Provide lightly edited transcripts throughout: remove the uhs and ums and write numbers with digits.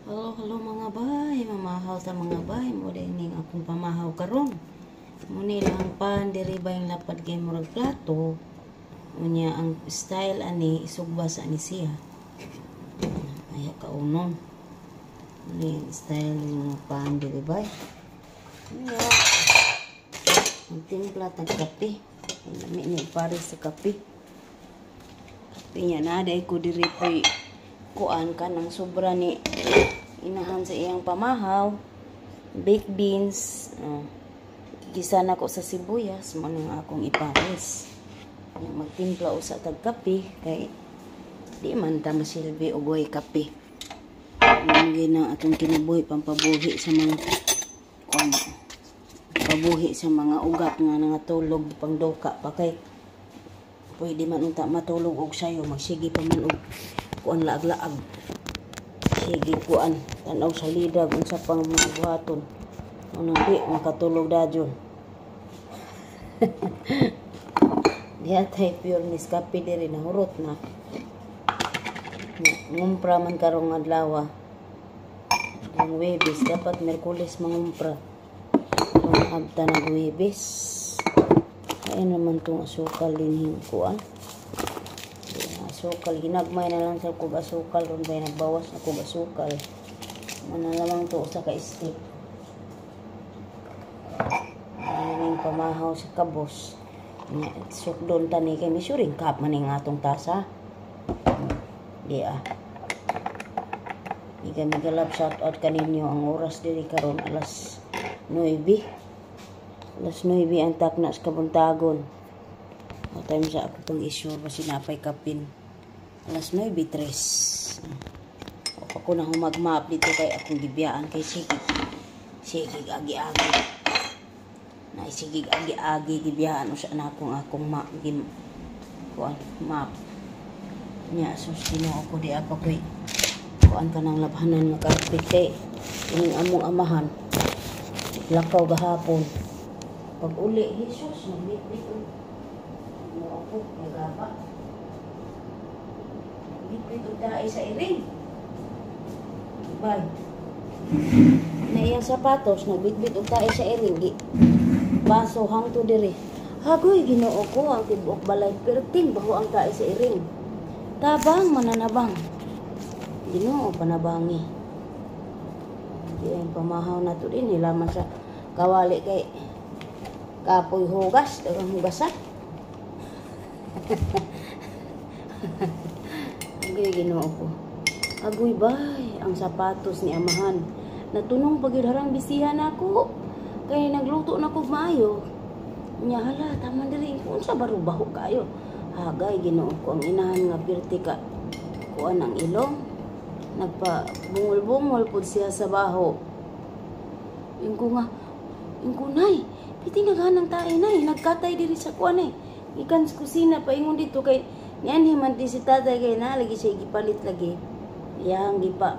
Hello, hello mga bay, mamahaw ta mga bay, mo ning akong pamahaw karon. Muni lang pan diri ba yung lapad kay murag plato. Unya ang style ani isugba sa ani siya. Ay kaunon. Muni ang style ng pan diri bay. Unya ang timpla tag kape. Lami ni pare sa kape. Kape niya na day ko diri poy kuan ka ng sobra ni inahan sa iyang pamahaw, baked beans, gisa na ko sa sibuyas mo nang akong ipares. Magtimpla usa tag kape kay di man ta masilbi og way kape. Mao na atong kinabuhi, pampabuhi sa mga kuan, pabuhi sa mga ugat nga nangatulog pangduka pa, kay pwede man unta matulog og sayo, magsige pa man og kuan, laag-laag, sige kuan, tanaw sa lidag, unsa pang mga buhaton. Unang di makatulog dajon. Diha tay pure Nescafe diri, nahurot na. Ngumpra man karong adlaw. Ang Webes, dapat Merkules mangumpra. Kung abta nag Webes. Ay naman tong asukal din kuan. Asukal, ginagmay na lang sa kog asukal ron bay, nagbawas na kog asukal. Ano lamang to usa ka stick. Ano pamahaw sa kabos. Sukdon tani kay measuring cup man ning atong tasa. Di ah. Mega mega love shout out kaninyo. Ang oras diri karon alas 9. Alas 9 ang takna sa kabuntagon. O time sa ako pang isure ba sinapay kapin. Alas 9:03. O ako na humagmap dito kay akong gibiyaan kay sige. Sige agi-agi. Na sige agi-agi gibiyaan usa na akong akong ma gim kuan map. Nya sus, Ginoo ko, di apa koy kuan ka ng labhanan nga carpet kay ining among amahan lakaw gahapon. Pag uli, Jesus, nagbitbit mo ako, nagaba. Nagbitbit og tae sa iring. Bye. Na iyang sapatos, nagbitbit og tae sa iring. Gi, baso hangto diri. Hagoy, Ginoo ko, ang tibuok balay perting baho ang tae sa iring. Tabang mananabang. Ginoo panabangi. Di ang pamahaw na to din hilaman sa kawali kay kapoy hugas, daghang hugasan. Agoy, Ginoo ko. Agoy bay, ang sapatos ni amahan. Natunong pagid harang bisihan ako. Kay nagluto na kog maayo. Nya hala, taman diri unsa baro baho kayo. Hagay, Ginoo ko, ang inahan nga pirti ka kuan ang ilong. Nagpa bungol-bungol pud siya sa baho. Ingko nga, ingko nay, piti naghanang tae nay, nagkatay diri sa kuan ay. Ikan sa kusina paingon dito kay nianhi man di si tatay kay na lagi siya gipalit lagi. Iyang gipa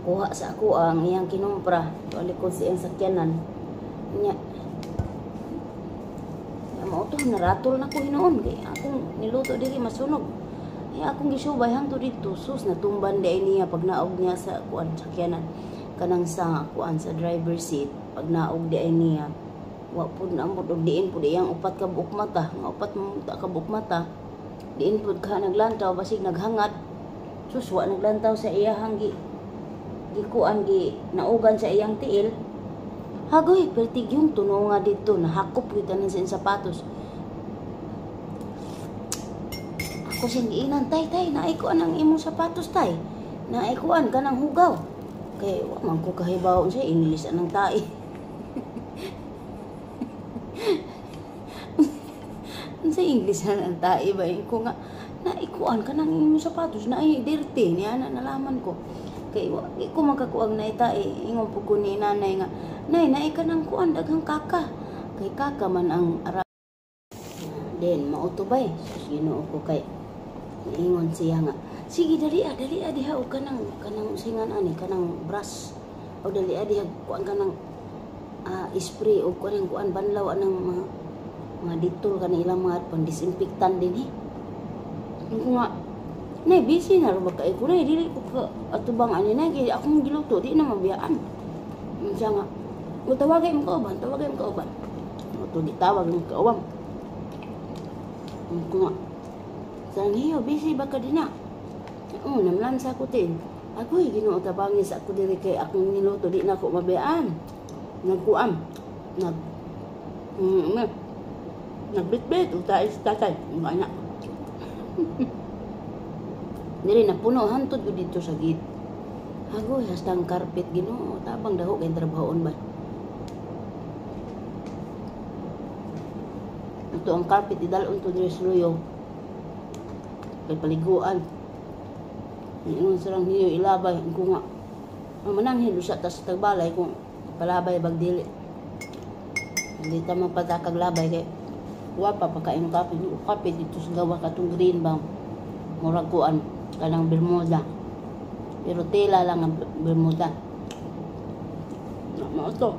kuha sa ako ang iyang kinumpra likod sa iyang sakyanan. Nya mao to naratol na ko hinuon kay akong niluto diri masunog. Ay akong gisubay hangtod didto, sus, natumban di niya pag naog niya sa kuan sakyanan, kanang sa kuan sa driver seat. Pag naog di ay niya, wa pud naambot og diin pud iyang upat ka buok mata, nga upat mo ka buok mata, diin pud ka naglantaw, basig naghangad. Sus, wa naglantaw sa iyahang gi gikuan, gi naugan sa iyang tiil. Hagoy, pertig yung tuno nga didto, nahakop gyud tanan sa iyang sapatos. Ako siyang giinan, "Tay, tay, naay kuan ang imong sapatos, tay. Naay kuan kanang hugaw." Kay wa man ko kahibaw sa English anang tae. Sa English anang tae ba ko nga naikuan kanang imong sapatos, naay dirty niya na nalaman ko. Kay wa di ko makakuang na tae, ingon pud ko ni nanay nga, "Nay, naay kanang kuan, daghang kaka." Kay kaka man ang ara. Then mao to bay, sus, Ginoo ko, kay ingon siya nga, "Sige, dali ah, dali ah diha og kanang kanang singan ani kanang brush o dali ah diha kuan kanang spray o kuan kuan banlaw anang mga mga Dettol kana ilang mga pang disinfectant din eh." Ko nga Nay, busy na ro ba kay ko, nay, dili ko ka atubang ani nay kay akong giluto di na mabiyaan. Unsa nga? O tawagay mo kauban, tawagay mo kauban. O to gitawag mo kauban. Ko nga. Saan hiyo, busy ba ka dinha? Oo, namlansa ko tin. Agoy, Ginoo, tabangis ako diri kay akong niluto di na ako mabiyaan. Nagkuam. Nagbitbit o tayo sa tatay. Ang anak. Diri napuno hantod ko dito sa gate. Agoy, hasta ang carpet, Ginoo, tabang daho kay trabahoon ba. Ito ang carpet idalon to diri sa luyo. Kay paliguan. Ingon sarang hiyo ilabay ko nga. Ang mananghin usa ta sa tagbalay kung palabay bag dili. Hindi ta mapatakag labay kay wa pa pakain kape. Kape dito sa gawa katong green ba. Murag kuan kanang Bermuda. Pero tela lang ang Bermuda. Na mao to.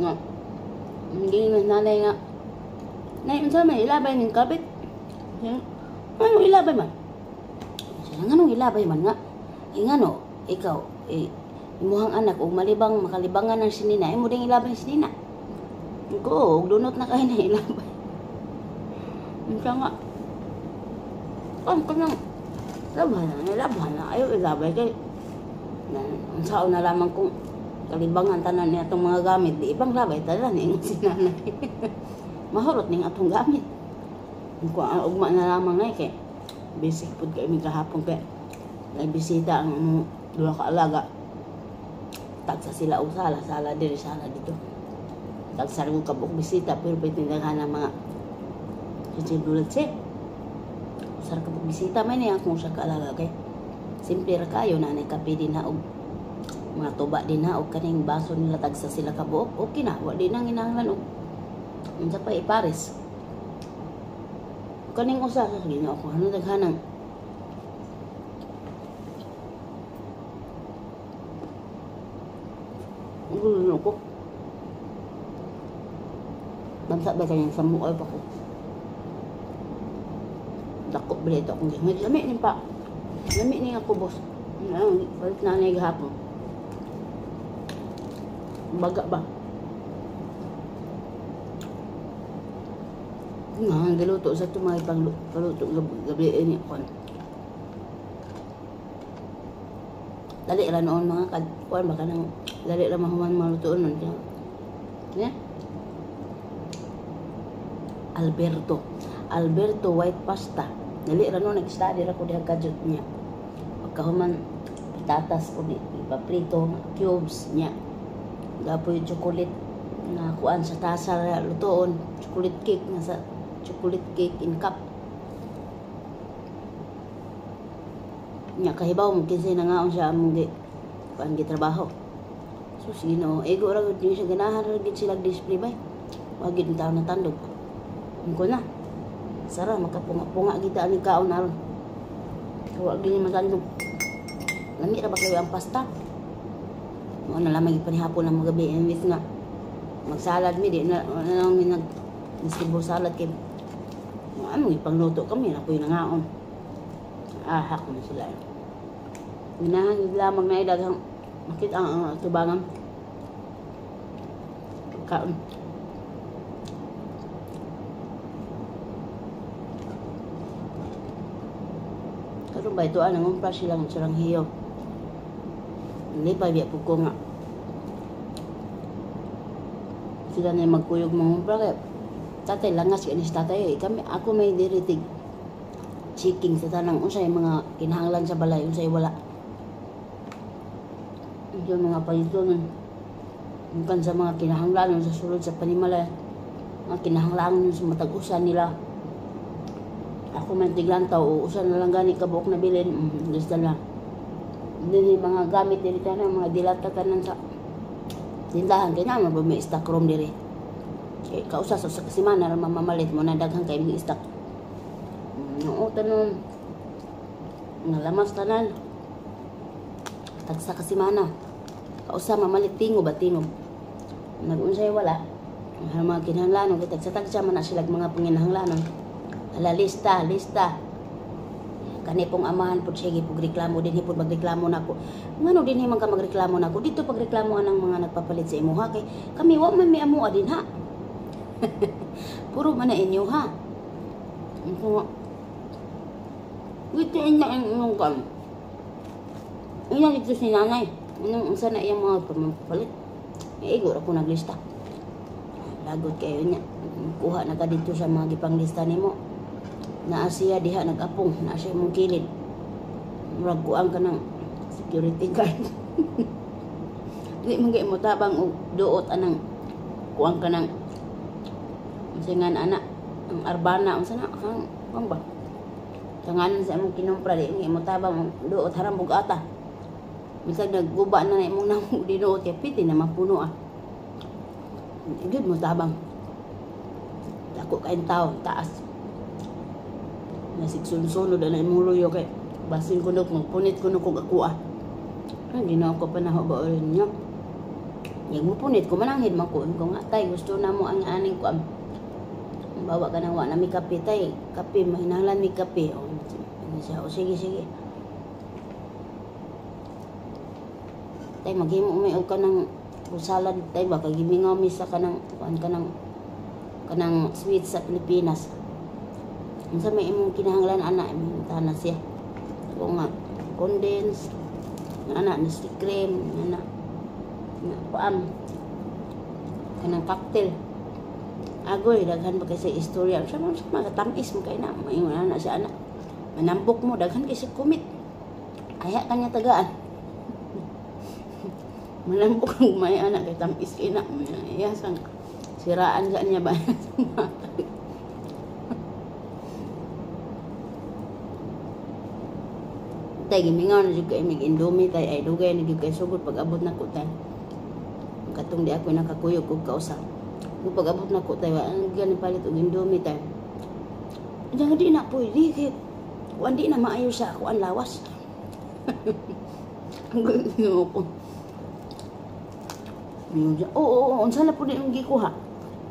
Nga. Hindi na nanay nga. Nay, unsa may ilabay ning kapit? Ano ilabay man? Siya nganong ilabay man nga? Eh ngano, ikaw, eh, imuhang anak og malibang makalibangan ng sinina, imo ding ilabay sinina. Ko, og dunot na kay na ilabay. Unsa nga? Kan kanang labhan na, labhan na, ayaw ilabay kay na, unsaon na lamang kung kalibangan tanan niya atong mga gamit, di ibang labay tanan ni si nanay. Mahurot ning atong gamit. Kung ang ugma na lamang na kay basic food kay mi kahapon kay nagbisita ang duha ka alaga. Tagsa sila og sala, sala diri, sala dito. Tagsa ra ka buok bisita pero pwede ng mga chichibuletse. Usa ra ka buok bisita man niya akong usa ka alaga kay simple ra kayo na nay kape din ha og mga tuba din ha og kaning baso nila tagsa sila ka buok. Okay na, wa di nang kinahanglan og unsa pa ipares. Kaning usa sa Ginoo ko ano daghanang gulo ko. Bansa ba kanyang samuay pa ko. Dako ba ito akong gihangit. Lami ni pa. Lami ni ako boss. Balik na na gahapon. Baga ba? Nga, giluto sa tumay pang paluto gabi ini kon. Dali ra noon mga kuan baka nang dali ra mahuman malutoon nun. Yeah? Alberto. Alberto white pasta. Dali ra noon nag-study ra ko diha kajut niya. Pagkahuman patatas o ipaprito cubes niya. Gapoy chocolate na kuan sa tasa lutoon, chocolate cake na sa chocolate cake in cup. Nya kahibaw mo kinsay nangaon siya among gi kuan gitrabaho. Sus Ginoo, ego ra gud siya, ganahan ra gid sila display bay. Wa gid taon na tandog. Ko na. Sara makapunga-punga kita ani kaon aron. Wa gid matandog. Lami ra ba kayo ang pasta? Mo na lamang ipanihapon ang magabi imbis nga magsalad mi di na lang mi nag distribute salad kay ano ipangluto kami na ko'y nangaon. Ahak mo sila. Ginahan lamang na idaghang makita ang tubangan. Kaon. Karon ba ito ang umpra silang surang hiyo. Hindi pa biya po ko nga. Sila na magkuyog mga umpra kaya tatay langas kay ni tatay eh. Kami ako may diritig checking sa tanang unsay mga kinahanglan sa balay unsay wala. Yung mga palitonon kan sa mga kinahanglan sa sulod sa panimalay, mga kinahanglan sa matag usa nila. Ako man tiglantaw o usa na lang gani kabuok na bilin, basta lang. Dili mga gamit diri tanan mga dilata tanan sa tindahan kay na may stock room diri. Kay kausa sa semana ra mamamalit mo na daghan kay mga stock. Oo tanon nga lamas tanan. Tagsa ka semana. Kausa mamalit tingob ba tingob. Nagunsay wala. Ang mga kinahanglanon kay tagsa-tagsa man na sila mga panginahanglanon. Ala, lista, lista. Kani kong amahan pud siya gipugreklamo dinhi pud magreklamo nako. Ngano dinhi man ka magreklamo nako? Dito pagreklamo anang mga nagpapalit sa imuha kay kami wa man mi amoa dinha. Puro man na inyo ha. Ko dito ina ang inyong kam. Ina dito si nanay. Anong unsa na iyang mga pamapalit? Igo ra ko naglista. Lagot kayo niya. Kuha na ka dito sa mga gipanglista nimo. Naa siya diha nag-apong, naa siya mong kilid. Murag kuang ka ng security guard. Di man kay mo tabang og duot anang kuang ka ng unsa nga na ana ang arbana unsa na kang kuang ba? Tanganan sa imong kinumpra di man mo tabang og duot haram bugata. Bisag nagguba na na imong namo dinuot kay piti na mapuno ah. Gyud mo tabang. Dako kayong tao, taas. Nasigsunsunod na imong luyo kay basin kuno magpunit kuno kog ako ah. Ay, Ginoo ko panaho ba ulit niyo. Yung mo punit ko mananghid man ko ko nga tay gusto na mo ang aning ko. Bawa ka nang wa na mi kape tay, kape mahinahanglan mi kape. O, ano siya, o sige sige. Tay maghimo may og kanang salad tay ba kay gimingaw mi sa kanang kuan kanang kanang sweet sa Pilipinas. Unsa may imong kinahanglan ana imong tanan siya. Ko nga condense ana Nestle cream ana nga kuan kanang cocktail. Agoy daghan ba kay sa istorya. Unsa man sa mga tamis mo kay na maingon ana siya ana. Manambok mo daghan kay sa kumit. Aya kanya tagaan. Manambok ang may anak kay tamis kay na. Iya sang siraan sa niya ba. Tay gimingaw na jud kay mig Indomie tay ay dugay na jud kay sugod pag abot nako tay. Katong di ako nakakuyog og kausa. Ug pag abot nako tay wa ang gani palit og Indomie tay. Diyan di na pwede kay kuan di na maayo sa ako ang lawas. Ang gusto ko. Oo, oo, unsa na pud imong gikuha?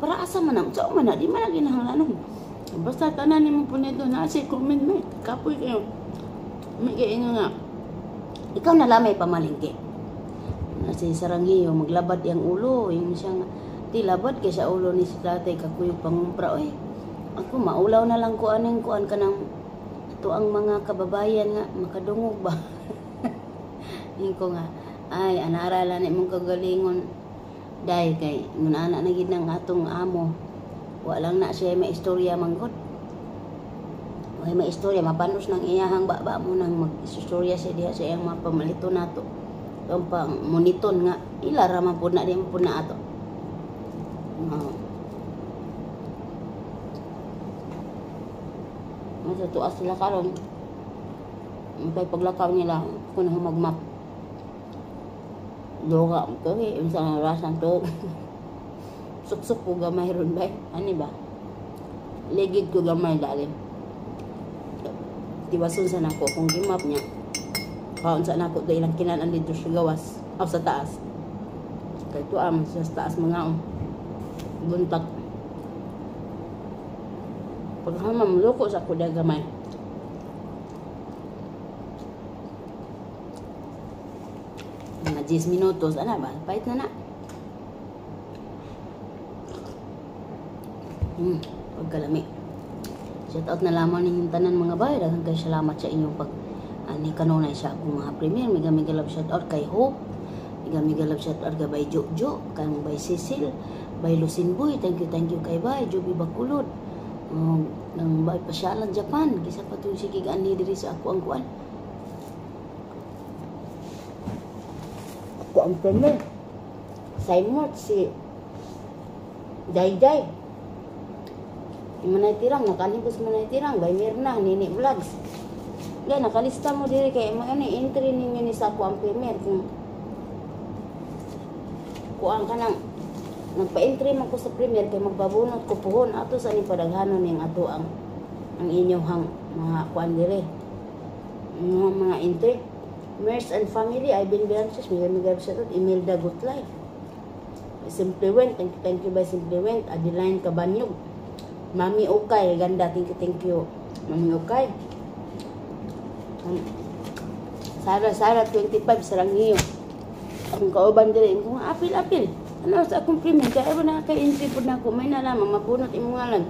Para asa man na, unsa man na, di man na kinahanglanon. Basta tanan nimo po nito na si comment may kapoy kayo. May kayo nga. Ikaw na lamay pamalingke. Nasi saranghiyo maglabad yang ulo, yung siya nga ti labad kay sa ulo ni si tatay kakuyog pangumpra oy. Ako maulaw na lang ko aning kuan kanang ato ang mga kababayan nga makadungog ba. Ingko nga ay anara lang imong kagalingon dahil kay ngunana na gid nang atong amo. Wa lang na siya may istorya manggod. Way may istorya mapanos nang iyahang baba mo nang mag-istorya siya diha sa iyang mga pamalito nato. Ang pang moniton nga ila ra man pud na di man pud na ato. Masa tuas sila karon. Kay paglakaw nila kun humagmap. Duga ko eh unsa nga rasan to. Suksok ko gamay ron bay. Ani ba? Ligid ko gamay dali. Tiwason sa nako kung gimap niya. Kaon sa nako do ilang kinan-an dito sa gawas o sa taas. Kay tuam sa taas mga buntak. Paghamam loko sa kuda gamay. Mga 10 minutos ana ba? Pait na na. Pagkalami. Shout out na lamang ninyong tanan mga bay. Daghang kay salamat sa inyong pag ani kanunay sa akong mga premier. Mega mega love shout out kay Hope. Mega mega love shout out kay Bay Jojo, kay Bay Cecil, Bay Lucin Boy. Thank you kay Bay Joby Bakulod. Nang Bay Pasyalan Japan. Gisa pa tong sige ani diri sa ako ang kuan. Ako ang premier. Simon si Dayday. Manay tirang, nakalibos manay tirang, Bay Mirna, Nini Vlogs. Gaya, nakalista mo diri kay mga ni entry ninyo ni sa ako ang premier kung kuang ka nang nagpa-entry man ko sa premier kay magbabunot ko puhon ato sa ni padaghanon ning ato ang inyong mga kuan diri. Mga entry. Merce and Family, Ivan Bianches, Miguel Miguel Satot, Imelda Gutlay. Simply Went, thank you by Simply Went, Adeline Cabanyog. Mami Ukay, ganda, thank you, thank you. Mami Ukay. Sara Sara 25 saranghiyo. Akong kauban diri ko apil apil. Ano sa akong premium kay na kay entry pud nako may na lamang mabunot imong ngalan.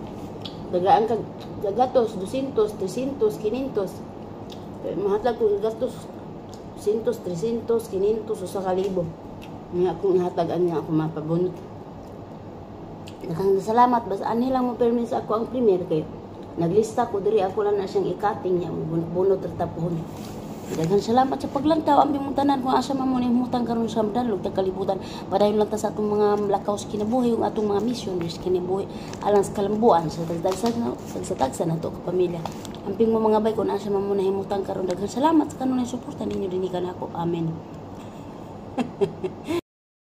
Dagaan kag gagatos 200, 300, 500. Kay mahatag ko gastos 200, 300, 500, 1,000. Nga akong ihatag ani ako mapabunot. Daghang salamat, basta ani lang mo permis sa ako ang premier kay naglista ko diri, ako lang na siyang ikating niya bunot ra tapuhon. Daghang salamat sa paglantaw ang mong tanan kung asa man mo nahimutang karon sa dalog tag kalibutan. Padayon lang ta sa atong mga lakaw sa kinabuhi ug atong mga mission sa kinabuhi alang sa kalambuan sa tagsa sa tagsa nato ka pamilya. Amping mo, mga bay, kung asa man mo nahimutang karon. Daghang salamat sa kanunay suporta ninyo dinhi kanako. Amen.